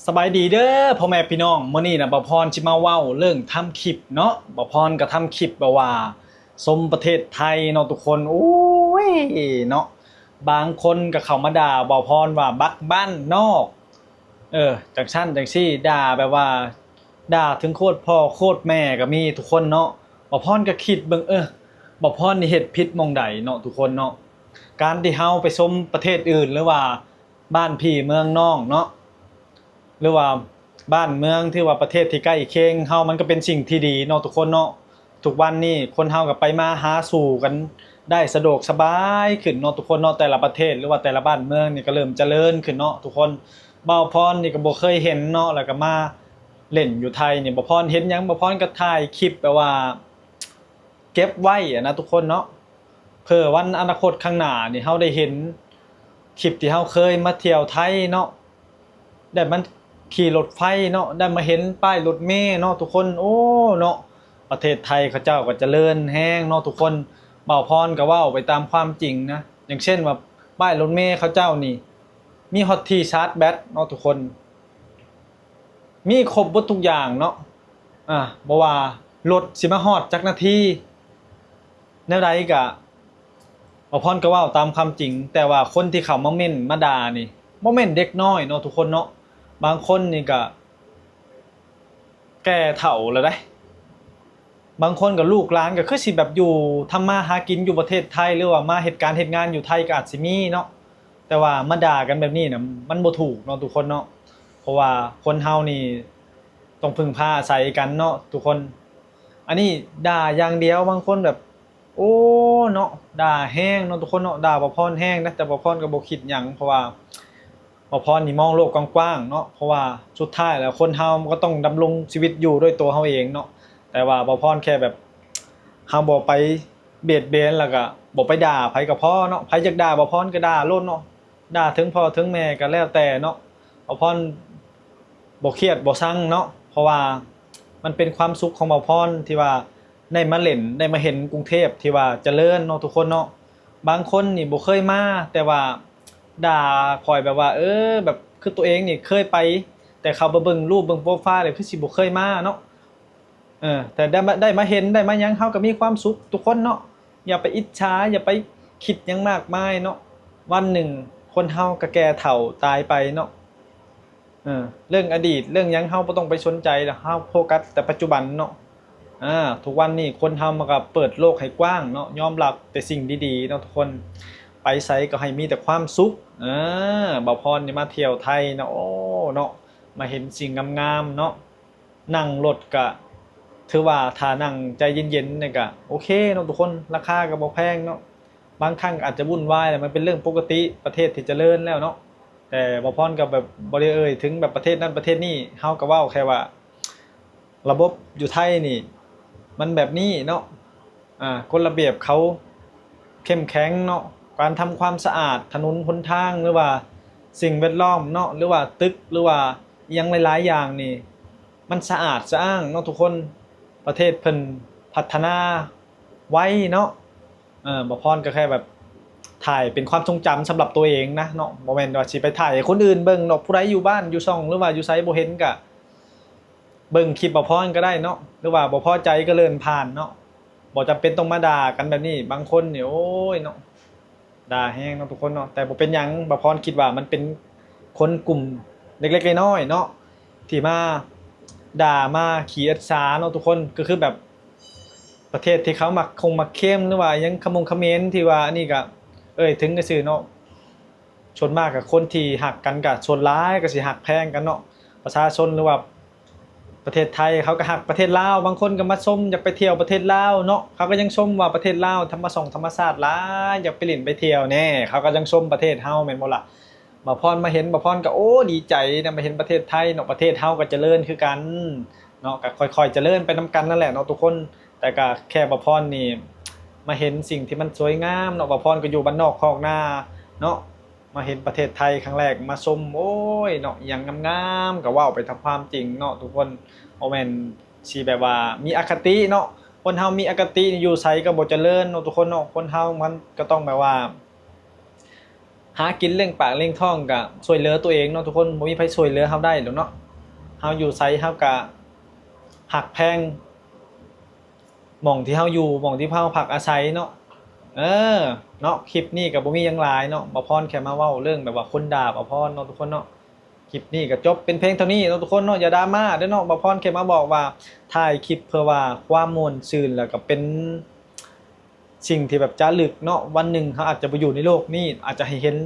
ສະບາຍດີເດີພໍ່ແມ່ພີ່ນ້ອງ, ມື້ນີ້ນະ ບ່າວພອນຊິມາເວົ້າເລື່ອງທຳຄລິບເນາະ. ບ່າວພອນກໍທຳຄລິບແບບວ່າຊົມປະເທດໄທເນາະທຸກຄົນ. ໂອ້ຍເນາະ, ບາງຄົນກໍເຂົ້າມາດ່າບ່າວພອນວ່າບັກບ້ານນອກ ເອີ ຈັ່ງຊັ້ນຈັ່ງຊີ້, ດ່າແບບວ່າ ດ່າເຖິງໂຄດພໍ່ໂຄດແມ່ກໍມີທຸກຄົນເນາະ. ບ່າວພອນກໍຄິດເບິ່ງ ເອີ ບ່າວພອນນີ້ເຮັດຜິດໝ່ອງໃດເນາະທຸກຄົນເນາະ. ການທີ່ເຮົາໄປຊົມປະເທດອື່ນ ຫຼືວ່າບ້ານພີ່ເມືອງນ້ອງເນາະ ຫຼືວ່າບ້ານເມືອງທີ່ວ່າປະເທດທີ່ໃກ້ຄຽງເຮົາ ມັນກໍເປັນສິ່ງທີ່ດີເນາະທຸກຄົນເນາະ. ທຸກວັນນີ້ຄົນເຮົາກໍໄປມາຫາສູ່ກັນໄດ້ສະດວກສະບາຍຂຶ້ນເນາະທຸກຄົນເນາະ. ແຕ່ລະປະເທດ ຫຼືວ່າແຕ່ລະບ້ານເມືອງນີ້ກໍເລີ່ມຈະເລີນຂຶ້ນເນາະທຸກຄົນ. ບ່າວພອນນີ້ກໍບໍ່ເຄີຍເຫັນເນາະ, ແລ້ວກໍມາຫຼິ້ນຢູ່ໄທນີ້ ບ່າວພອນເຫັນຫຍັງ ບ່າວພອນກໍຖ່າຍຄລິບແບບວ່າເກັບໄວ້ຫັ້ນນະທຸກຄົນເນາະ, ເພື່ອວັນອະນາຄົດຂ້າງໜ້ານີ້ເຮົາໄດ້ເຫັນຄລິບທີ່ເຮົາເຄີຍມາທ່ຽວໄທເນາະ, ໄດ້ມາຂີ່ລົດໄຟເນາະ, ໄດ້ມາເຫັນປ້າຍລົດເມເນາະທຸກຄົນ. ໂອ້ເນາະ, ປະເທດໄທເຂົາເຈົ້າກໍຈະເລີນແຮງເນາະທຸກຄົນ. ບ່າວພອນກໍເວົ້າໄປຕາມຄວາມຈິງນະ, ຢ່າງເຊັ່ນວ່າປ້າຍລົດເມເຂົາເຈົ້ານີ້ ມີຮອດທີ່ຊາດແບັດເນາະທຸກຄົນ, ມີຄົບເບິດທຸກຢ່າງເນາະ. ອາ ບໍ່ວ່າລົດຊິມາຮອດຈັກນາທີ ແນວໃດກະ ບ່າວພອນກໍເວົ້າຕາມຄວາມຈິງ, ແຕ່ວ່າຄົນທີ່ເຂົ້າມາເມັ້ນມາດ່ານີ້ ບໍ່ແມ່ນເດັກນ້ອຍເນາະທຸກຄົນເນາະ, ບາງຄົນນີ້ກະແກ່ເຖົ້າແລ້ວເດ້. ບາງຄົນກໍລູກຫຼານກໍຄືຊິແບບຢູ່ທຳມາຫາກິນຢູ່ປະເທດໄທ ຫຼືວ່າມາເຮັດການເຮັດງານຢູ່ໄທກໍອາດຊິມີເນາະ, ແຕ່ວ່າມາດ່າກັນແບບນີ້ນະ ມັນບໍ່ຖືກເນາະທຸກຄົນເນາະ. ເພາະວ່າຄົນເຮົານີ້ຕ້ອງເພິ່ງພາອາໄສກັນເນາະທຸກຄົນ. ອັນນີ້ດ່າຢ່າງດຽວ, ບາງຄົນແບບ ໂອ້ເນາະ, ດ່າແຮງເນາະທຸກຄົນເນາະ, ດ່າບ່າວພອນແຮງນະ, ແຕ່ບ່າວພອນກໍບໍ່ຄິດຫຍັງ ເພາະວ່າ ບ່າວພອນນີ້ມອງໂລກກວ້າງໆເນາະ, ເພາະວ່າສຸດທ້າຍແລ້ວຄົນເຮົາມັນກໍຕ້ອງດຳລົງຊີວິດຢູ່ດ້ວຍຕົວເຮົາເອງເນາະ. ແຕ່ວ່າບ່າວພອນແຄ່ແບບ ເຮົາບໍ່ໄປບຽດບຽນ ແລ້ວກໍບໍ່ໄປດ່າໃຜກໍພໍເນາະ. ໃຜຢາກດ່າບ່າວພອນກໍດ່າໂລດເນາະ, ດ່າເຖິງພໍ່ເຖິງແມ່ກໍແລ້ວແຕ່ເນາະ. ບ່າວພອນບໍ່ຄຽດບໍ່ຊັງເນາະ, ເພາະວ່າມັນເປັນຄວາມສຸກຂອງບ່າວພອນທີ່ວ່າໄດ້ມາຫຼິ້ນ ໄດ້ມາເຫັນກຸງເທບທີ່ວ່າຈະເລີນເນາະທຸກຄົນເນາະ. ບາງຄົນນີ້ບໍ່ເຄີຍມາ ແຕ່ວ່າດ່າຂ້ອຍແບບວ່າ ເອີ ແບບຄືຕົວເອງນີ້ເຄີຍໄປ ແຕ່ເຂົ້າໄປເບິ່ງຮູບເບິ່ງໂປຣໄຟລ໌ແລ້ວຄືຊິບໍ່ເຄີຍມາເນາະ. ເອີ ແຕ່ໄດ້ມາ ໄດ້ມາເຫັນ ໄດ້ມາຫຍັງ ເຮົາກໍມີຄວາມສຸກທຸກຄົນເນາະ. ຢ່າໄປອິດສາ ຢ່າໄປຄິດຫຍັງມາກມາຍເນາະ, ວັນໜຶ່ງຄົນເຮົາກໍແກ່ເຖົ້າຕາຍໄປເນາະ. ເອີ ເລື່ອງອະດີດເລື່ອງຫຍັງເຮົາບໍ່ຕ້ອງໄປສົນໃຈດອກ, ເຮົາໂຟກັສແຕ່ປັດຈຸບັນເນາະ. ອາ ທຸກວັນນີ້ຄົນເຮົາມັນກໍເປີດໂລກໃຫ້ກວ້າງເນາະ, ຍອມຮັບແຕ່ສິ່ງດີໆເນາະທຸກຄົນ, ໄປໃສກໍໃຫ້ມີແຕ່ຄວາມສຸກ. ເອີ ບ່າວພອນນີ້ມາທ່ຽວໄທເນາະ, ໂອ້ເນາະ, ມາເຫັນສິ່ງງາມໆເນາະ. ນັ່ງລົດກະຖືວ່າຖ້ານັ່ງໃຈເຢັນໆນີ້ກະໂອເຄເນາະທຸກຄົນ, ລາຄາກະບໍ່ແພງເນາະ. ບາງຄັ້ງອາດຈະວຸ່ນວາຍ ແລະ ມັນເປັນເລື່ອງປົກກະຕິ ປະເທດທີ່ຈະເລີນແລ້ວເນາະ. ແຕ່ບ່າວພອນກະແບບບໍ່ໄດ້ເອີ່ຍເຖິງແບບປະເທດນັ້ນປະເທດນີ້, ເຮົາກະເວົ້າແຄ່ວ່າລະບົບຢູ່ໄທນີ້ມັນແບບນີ້ເນາະ. ອາ ກົດລະບຽບເຂົາເຂັ້ມແຂງເນາະ, ການທຳຄວາມສະອາດຖະໜົນຫົນທາງ ຫຼືວ່າສິ່ງແວດລ້ອມເນາະ ຫຼືວ່າຕຶກ ຫຼືວ່າອີ່ຫຍັງຫຼາຍໆຢ່າງນີ້ ມັນສະອາດສະອ້າງເນາະທຸກຄົນ. ປະເທດເພິ່ນພັດທະນາໄວເນາະ. ເອີ ບ່າວພອນກໍແຄ່ແບບຖ່າຍເປັນຄວາມຊົງຈຳສຳລັບຕົວເອງນະເນາະ, ບໍ່ແມ່ນວ່າຊິໄປຖ່າຍໃຫ້ຄົນອື່ນເບິ່ງເນາະ. ຜູ້ໃດຢູ່ບ້ານຢູ່ຊ່ອງ ຫຼືວ່າຢູ່ໃສບໍ່ເຫັນກະ ເບິ່ງຄລິບບ່າວພອນກໍໄດ້ເນາະ, ຫຼືວ່າບໍ່ພໍໃຈກໍເລື່ອນຜ່ານເນາະ, ບໍ່ຈຳເປັນຕ້ອງມາດ່າກັນແບບນີ້. ບາງຄົນນີ້ ໂອ້ຍເນາະ, ດ່າແຮງເນາະທຸກຄົນເນາະ. ແຕ່ບໍ່ເປັນຫຍັງ, ບ່າວພອນຄິດວ່າມັນເປັນຄົນກຸ່ມເລັກໆນ້ອຍໆເນາະ ທີ່ມາດ່າມາຂີ້ອິດສາເນາະທຸກຄົນ. ກໍຄືແບບປະເທດທີ່ເຂົາມັກຄົງມັກເຄັມ ຫຼືວ່າຫຍັງຂະມົງຂະເໝນ ທີ່ວ່າອັນນີ້ກໍເອີ່ຍເຖິງຊື່ໆເນາະ. ສ່ວນມາກກະຄົນທີ່ຮັກກັນກະສ່ວນຫຼາຍກະຊິຮັກແພງກັນເນາະ. ປະຊາຊົນ ຫຼືວ່າປະເທດໄທເຂົາກະຮັກປະເທດລາວ, ບາງຄົນກະມາຊົມ ຢາກໄປທ່ຽວປະເທດລາວເນາະ, ເຂົາກະຍັງຊົມວ່າປະເທດລາວທຳມະຊ່ອງທຳມະຊາດຫຼາຍ, ຢາກໄປຫຼິ້ນໄປທ່ຽວແດ່, ເຂົາກະຍັງຊົມປະເທດເຮົາແມ່ນບໍ່ລະ? ບ່າວພອນມາເຫັນ ບ່າວພອນກະ ໂອ້ ດີໃຈນະ, ມາເຫັນປະເທດໄທເນາະ, ປະເທດເຮົາກະຈະເລີນຄືກັນເນາະ, ກະຄ່ອຍໆຈະເລີນໄປນຳກັນນັ້ນແຫຼະເນາະທຸກຄົນ. ແຕ່ກະແຄ່ບ່າວພອນນີ້ມາເຫັນສິ່ງທີ່ມັນສວຍງາມເນາະ, ບ່າວພອນກະຢູ່ບ້ານນອກຄອກນາເນາະ, ມາເຫັນປະເທດໄທຄັ້ງແລກ ມາຊົມ ໂອ້ຍເນາະ, ອີ່ຫຍັງງາມໆ ກະເວົ້າໄປຕາມຄວາມຈິງເນາະທຸກຄົນ. ບໍ່ແມ່ນຊິແບບວ່າມີອະຄະຕິເນາະ, ຄົນເຮົາມີອະຄະຕິຢູ່ໃສກະບໍ່ຈະເລີນເນາະທຸກຄົນເນາະ. ຄົນເຮົາມັນກະຕ້ອງແບບວ່າ ຫາກິນລ້ຽງປາກລ້ຽງທ້ອງກະຊ່ວຍເຫຼືອຕົວເອງເນາະທຸກຄົນ ບໍ່ມີໃຜຊ່ວຍເຫຼືອເຮົາໄດ້ດອກເນາະ. ເຮົາຢູ່ໃສເຮົາກະຮັກແພງ ໝ່ອງທີ່ເຮົາຢູ່ ໝ່ອງທີ່ເຮົາພັກອາໄສເນາະ. ເອີ ເນາະ ຄລິບນີ້ກໍບໍ່ມີຫຍັງຫຼາຍເນາະ ບ່າວພອນແຄ່ມາເວົ້າເລື່ອງແບບວ່າຄົນດ່າບ່າວພອນເນາະທຸກຄົນເນາະ. ຄລິບນີ້ກໍຈົບເປັນພຽງເທົ່ານີ້ເນາະທຸກຄົນເນາະ ຢ່າດຣາມາເດີ້ເນາະ. ບ່າວພອນແຄ່ມາບອກວ່າຖ່າຍຄລິບເພື່ອວ່າຄວາມມ່ວນຊື່ນ ແລ້ວກໍເປັນສິ່ງທີ່ແບບຈາລຶກເນາະ. ວັນໜຶ່ງເຮົາອາດຈະບໍ່ຢູ່ໃນໂລກນີ້ ອາດຈະໃຫ້ເຫັນ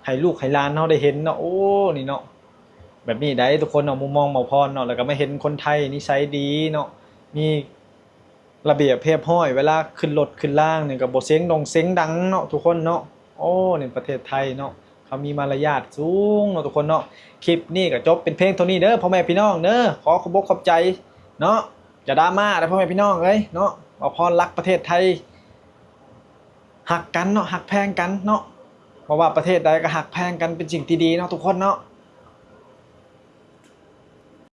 ໃຫ້ລູກໃຫ້ຫຼານເຮົາໄດ້ເຫັນເນາະ. ໂອ້ ນີ້ເນາະ ແບບນີ້ໄດ໋ທຸກຄົນເນາະ ມຸມມອງບ່າວພອນເນາະ. ແລ້ວກໍມາເຫັນຄົນໄທນິໄສດີເນາະ ມີ ລະບຽບຮຽບຮ້ອຍ ເວລາຂຶ້ນລົດຂຶ້ນລາງນີ້ກໍບໍ່ສຽງດົງສຽງດັງເນາະທຸກຄົນເນາະ. ໂອ້ ນີ້ປະເທດໄທເນາະ ເຂົາມີມາລະຍາດສູງເນາະທຸກຄົນເນາະ. ຄລິບນີ້ກໍຈົບເປັນພຽງເທົ່ານີ້ເດີ້ພໍ່ແມ່ພີ່ນ້ອງເດີ້ ຂໍຂອບອົກຂອບໃຈເນາະ. ຢ່າດຣາມາເດີ້ພໍ່ແມ່ພີ່ນ້ອງເອີຍເນາະ. ບ່າວພອນຮັກປະເທດໄທ ຮັກກັນເນາະ ຮັກແພງກັນເນາະ ບໍ່ວ່າປະເທດໃດກໍຮັກແພງກັນເປັນສິ່ງທີ່ດີເນາະທຸກຄົນເນາະ.